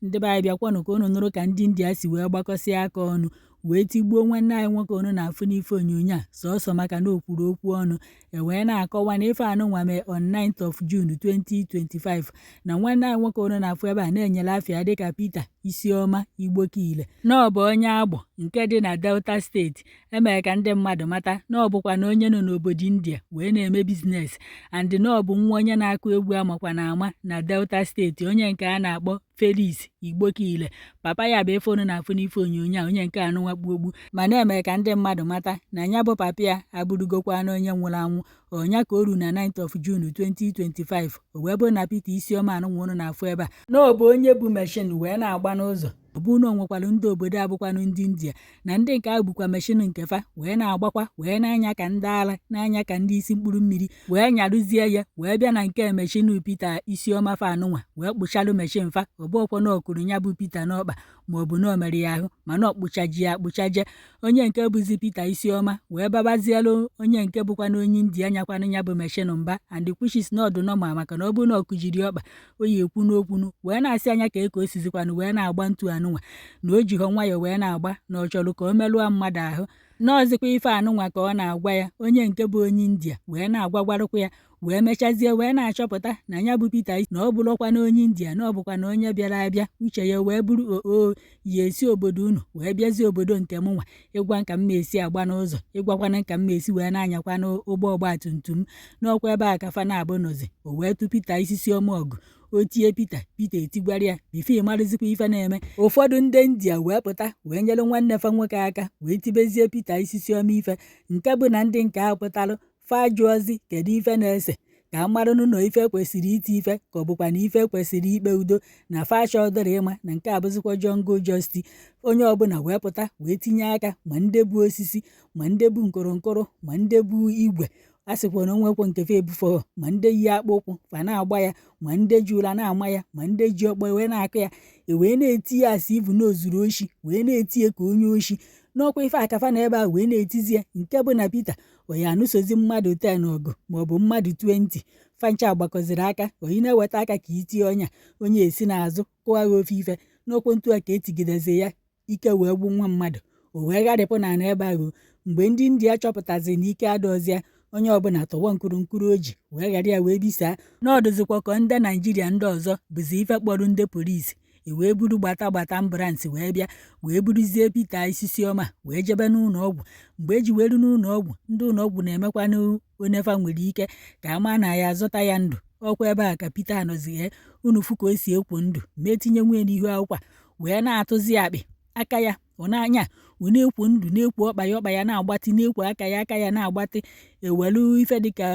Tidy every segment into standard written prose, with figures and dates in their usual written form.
Ndị be anyị, bịakwanụ ka unu nụrụ ka ndị India si wee gbakọsịa aka ọnụ wee tigbuo nwanne anyị nwoke unu na-afụ n'ife onyonyo a, sọọsọ maka na o kwuru okwu ọnụ. E wee na-akọwa na ife anụnwa mee on 9th of June 2025, na nwanne anyị nwoke unu na-afụ ebe a na-enyere afịa dịka Peter Isioma Igbokile, na ọ bụ onye Agbọ nke dị na Delta Steeti. Emere ka ndị mmadụ mata na ọ bụkwa na onye nọ n'obodo India wee na-eme business, and na ọ bụ nwa onye na-akụ egwu amakwa na ama na Delta Steeti, onye nke a na-akpọ Felix Igbokile. Papa ya bụ ife unu na-afụ n'ife onyonyo a, onye nke anụnwa kpu ogbu, ma na-eme ka ndị mmadụ mata na ya bụ papa ya abụrụgokwa na onye nwụrụ anwụ. Ọnya ka o ru na 9th of June 2025, o wee bụrụ na Peter Isioma anụnwa unu na-afụ ebe a, na ọ bụ onye bu machine wee na-agba n'ụzọ. Ọ bụ na o nwekwara ndị obodo abụkwanụ ndị India, na ndị nke ahụ bukwa machine nke fa wee na-agbakwa, wee na-anya ka ndị ara, na-anya ka ndị isi mkpụrụ mmiri, wee nyarụzie ya wee bịa na nke machine Peter Isioma fa anụnwa, wee kpụchalụ machine fa. Ọ bụghịkwa na ọ kụrụ ya bụ Peter n'ọkpa maọbụ na o mere ya ahụ, mana ọ kpụchaji ya akpụchaje. Onye nke bụzi Peter Isioma wee babazielu onye nke bụkwa na onye India nyakwanụ ya bụ machine mba, and which is not normal, maka na ọ bụrụ na ọ kụjiri ọkpa, o yi ekwu n'okwunu, wee na-asị anya ka eke o sizikwanụ wee na-agba ntu anụnwa, na o jighọ nwayọọ wee na-agba, na ọ chọrọ ka o merụọ mmadụ ahụ. N'ọzịkwa ife anụnwa ka ọ na-agwa ya, onye nke bụ onye India wee na-agwagwarụkwa ya, wee mechazie wee na-achọpụta na ya bụ Peter na ọ bụrụkwa na onye India, na ọ bụkwa na onye bịara abịa. Uche ya wee bụrụ oo ya esi obodo unu wee bịazie obodo nke m nwa ịgwa nka m esi agba n'ụzọ, ịgwakwana nka m esi wee na-anyakwa n'ụgbọ ọgba tum tum. N'ọkwa ebe a ka fa na-abụ nọzi, o wee tụ Peter Isioma ọgụ. O tie Peter, Peter etigwara ya. Before ịmarụzikwa ife na-eme, ụfọdụ ndị India wee pụta wee nyere nwanne fa nwoke aka, wee tibezie Peter Isioma ife, nke bụ na ndị nke ahụ pụtalụ fa jụọzi kedu ife na-ese, ka a maranụ na ife kwesịrị iti ife, ka ọ bụkwa na ife kwesịrị ikpe udo, na fa chọdịrị ịma na nke a bụzikwa jungle justice. Onye ọbụla wee pụta wee tinye aka, ma ndị bụ osisi, ma ndị bụ nkụrụnkụrụ, ma ndị bụ igwe, a sịkwa na onwekwo nke fa ebufọ, ma ndị yi akpụ ụkwụ fa na-agba ya, ma ndị ji ụra na-ama ya, ma ndị ji ọkpọ wee na-akụ ya. E wee na-eti ya asị ivu na ozuru oshi, wee na-eti ya ka onye oshi. N'ọkwa ife akafa na ebe a wee na-etizi ya, nke bụ na Peter oyi anụsozi mmadụ 10 ọgụ maọbụ mmadụ 20, fancha gbakọziri aka, oyi na-eweta aka ka itie ọnya, onye esi n'azụ kụọ ya ofe ife. N'okwu ntu a ka etigidezi ya ike wee gbu nwa mmadụ, o wee gharịpụ n'ala ebe ahụ. Mgbe ndị India chọpụtazi na ike adọzịa, onye ọbụla tọwọ nkụrụnkụrụ o ji wee ghara ya wee bisaa. N'ọdụzikwa ka ndị Naijiria ndị ọzọ bụzi ife kpọrọ ndị polisi, e wee buru gbata gbata ambulance wee bịa, wee buruzie Peter Isioma wee jebe n'ụlọ ọgwụ. Mgbe eji wee ru n'ụlọ ọgwụ, ndị ụlọ ọgwụ na-emekwanụ onefa nwere ike ka a maa na ya azọta ya ndụ. Ọkwa ebe a ka Peter anọzie, unu fụ ka o si ekwo ndụ ma etinye nwunye n'ihu akwụkwọ wee na-atụzi akpị aka ya, ọ na-anya, ọ na-ekwo ndụ, na-ekwo ọkpa ya, ọkpa ya na-agbatị, na-ekwo aka ya, aka ya na-agbatị. Ewelu ife dịka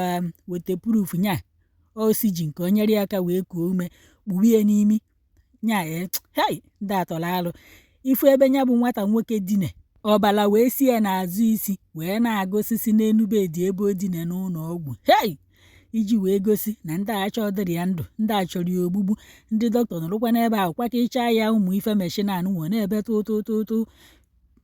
waterproof nya oxygen ka o nyere ya aka wee kuo ume, kpuwe n'imi nya. Ee, hei, ndị atọrọ alụ ifu ebe nya bụ nwata nwoke dine, ọbara wee si ya n'azụ isi wee na-agụsisi n'enu bed ebe o dine n'ụlọ ọgwụ. Hei, iji wee gosi na ndị a chọdịrị ya ndụ, ndị a chọrọ ya ogbugbu. Ndị dọkịta nọrọkwa n'ebe ahụ kwakịchaa ya ụmụ ife machine anụnwa na-ebe tụtụtụtụ.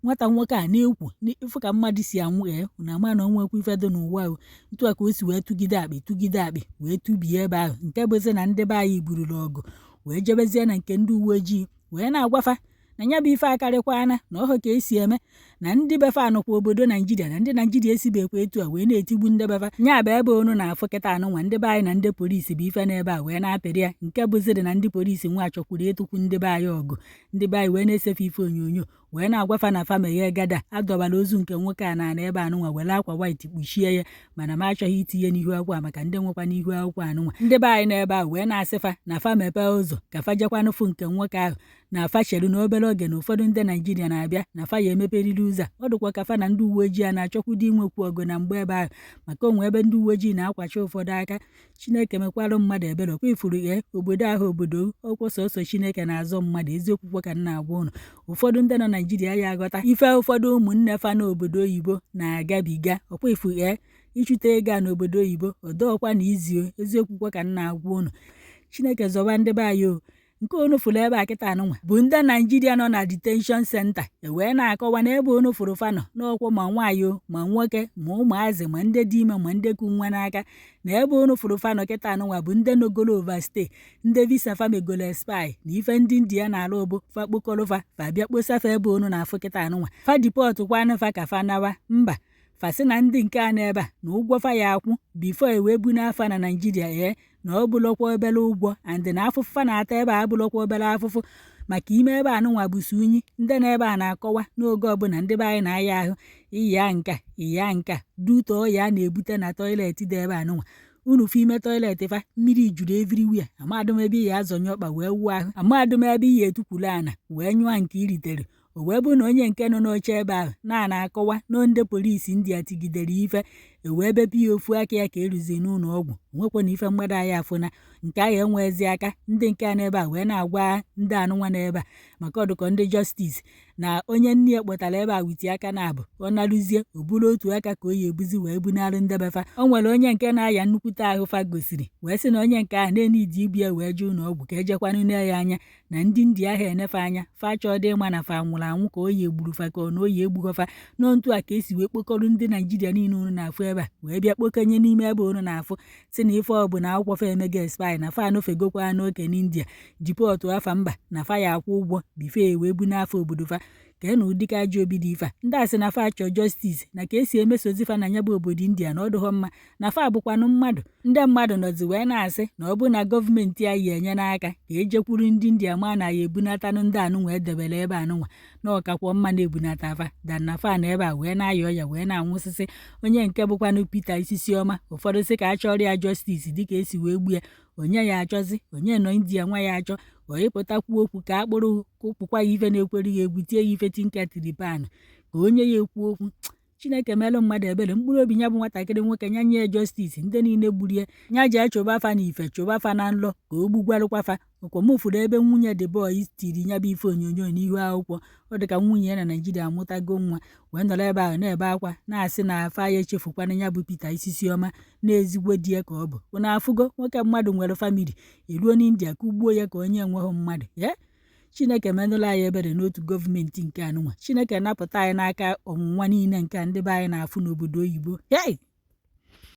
Nwata nwoke a na-ekwu ifu ka mmadụ si anwụ. Ee, na ama na onwekwa ife dị n'ụwa o. Ntu a ka o si wee tụgide akpị, tụgide akpị, wee tụbie ebe ahụ, nke bụzi na ndị be anyị bururu ọgụ wee jebezie na nke ndị uwe ojii, wee na-agwafa na ya bụ ife akarịkwana, na ọhụ ka esi eme na ndị befa anọkwa obodo Naijiria, na ndị Naijiria esibekwa etu a wee na-etigbu ndị befa. Nya bụ ebe unu na-afụ kịta anụnwa, ndị be anyị na ndị polisi bụ ife n'ebe a wee na-apịrị ya, nke bụziri na ndị polisi nwa chọkwuru ịtụkwu ndị be anyị ọgụ. Ndị be anyị wee na-esefe ife onyonyo wee na-agwafa na fa meghee gada adọbara ozu nke nwoke a na ebe anụnwa, were akwa white kpuchie ya, mana m achọghị itinye n'ihu akwụkwọ a maka ndị nwekwa n'ihu akwụkwọ anụnwa. Ndị be anyị n'ebe ahụ wee na-asị fa na fa mepee ụzọ ka fa jekwanụ fụ nke nwoke ahụ, na fa chere na obere oge na ụfọdụ ndị Naijiria na-abịa, na fa ya emeperiri ụzọ a. Ọ dịkwa ka fa na ndị uwe ojii a na-achọkwudo inwekwu ọgụ na mgbe ebe ahụ, maka onwe ebe ndị uwe ojii na-akwacha ụfọdụ aka. Chineke mekwarụ mmadụ ebere. Ọkwa ifuru ee obodo ahụ, obodo ọkwọ sọsọ Chineke na-azọ mmadụ. Eziokwu kwa ka m na-agwa ụnụ, ụfọdụ ndị nọ Naijiria ya aghọta ife ụfọdụ ụmụnne fa n'obodo oyibo na-agabiga. Ọkwa ifu ee ịchụta ego a n'obodo oyibo ọdọọkwa na izio. Eziokwu kwa ka m na-agwa ụnụ, Chineke zọba ndị be anyị o. Nke unu fụrụ ebe a kịta anụnwa bụ ndị Naijiria nọ na detention center. E wee na-akọwa na ebe unu fụrụ fa nọ n'ọkwọ, ma nwaanyị o, ma nwoke, ma ụmụazị, ma ndị dị ime, ma ndị ku nwa n'aka, na ebe unu fụrụ fa nọ kịta anụnwa bụ ndị nọgolo overstay, ndị visa fa megolo expire. Na ife ndị India na-alụ bụ fa kpokọrọ fa, fa bịa kposa fa ebe unu na-afụ kịta anụnwa. Fa deport kwanụ fa ka fa nawa mba. Fa sị na ndị nke a n'ebe a na ụgwọ fa ya akwụ before e wee bu n'afa na Naijiria, ee, na ọ bụlọkwa obere ụgwọ, and na afụfụ fa na-ata ebe a abụlọkwa obere afụfụ, maka ime ebe anụnwa bụ so unyi. Ndị na ebe a na-akọwa n'oge ọbụla ndị be anyị na-aya ahụ ịya nka ịya nka duto ọya a na-ebute na toilet dị ebe anụnwa. Unu fụ ime toilet fa, mmiri juru everywhere. Amadụ m ebe ị ya azọnye ọkpa wee wụọ ahụ, amadụ m ebe ị ya etukwuru ana wee nyụọ nke iritere. O wee bụ na onye nke nọ n'oche ebe ahụ na akọwa na ndị polisi India tigidere ife e wee bepụ ya ofu aka ya ka eruzi n'ụlọ ọgwụ. Nwekwa na ife mmadụ anyị afụna nke ahụ enwezi aka. Ndị nke a n'ebe a wee na-agwa ndị anụnwa n'ebe a maka ọdụkọ ndị justice na onye nne ya kpọtara ebe a witi aka na abụ, ọ narụzie o buru otu aka ka o yi ebuzi wee bunarị ndebefa. O nwere onye nke na-aya nnukwute ahụ, fa gosiri wee sị na onye nke ahụ na-enidi ibu ya wee jee ụlọ ọgwụ ka ejekwanụ nee ya anya, na ndị India ahụ enefe anya fa chọọ ịma na fa nwụrụ anwụ ka oyi egburu fa ka ọ na oyi egbughofa. N'otu a ka esi wee kpokọrọ ndị Naijiria niile unu na-afụ ebe a wee bịa kpokonye n'ime ebe unu na-afụ, si na ife ọbụla akwụkwọ fa emego expire, na fa anọfegokwa n'oke n'India, deport afa mba, na fa ya akwụ ụgwọ before wee bu n'afọ obodo fa. Kee na ụdịka ajọ obi dị ife a. Ndị a sị na fa achọ justice na ka esi emesozi fa na ya bụ obodo India na ọ dịghọ mma, na fa bụkwanụ mmadụ. Ndị mmadụ nọzi wee na-asị na ọ bụ na gọọmenti anyị enye n'aka ka ejekwuru ndị India ma na ya ebunatanụ ndị anụnwa edebere ebe anụnwa, na ọkakwọ mma na-ebunata fa dan na fa na ebe a wee na-ayọ ọya wee na-anwụsịsị. Onye nke bụkwanụ Peter Isisiọma, ụfọdụ sị ka a chọrọ ya justice dịka esi wee gbu ya. Onye ya achọzi onye nọ India nwa ya achọ onye pụtakwuo okwu ka akpụrụ kụpụkwa ya ife na-ekwere ya egwu, tie ya ife tinka tiripan ka onye ya ekwu okwu. Chineke melụ mmadụ ebere. Mkpụrụ obi ya bụ nwatakịrị nwoke, ya nye justice. Ndị niile gburu ya, ya jee chụba fa na ife, chụba fa na nlọ ka o gbugwarụkwa fa. Okwomụfụrụ ebe nwunye the boy tiri ya bụ ife onyonyo n'ihu akwụkwọ. Ọ dịka nwunye ya na Naijiria amụtago nwa, wee nọrọ ebe ahụ na-ebe akwa, na-asị na afa ya echefukwana ya bụ Peter Isisiọma na ezigbo di ya ka ọ bụ. Unu afụgo nwoke mmadụ nwere family eruo n'India kụgbuo ya ka onye enweghị mmadụ ye. Chineke menụla anyị ebere n'otu gọọmenti nke anụnwa. Chineke napụta anyị n'aka ọnwụnwa niile nke ndị be anyị na-afụ n'obodo oyibo. Hey!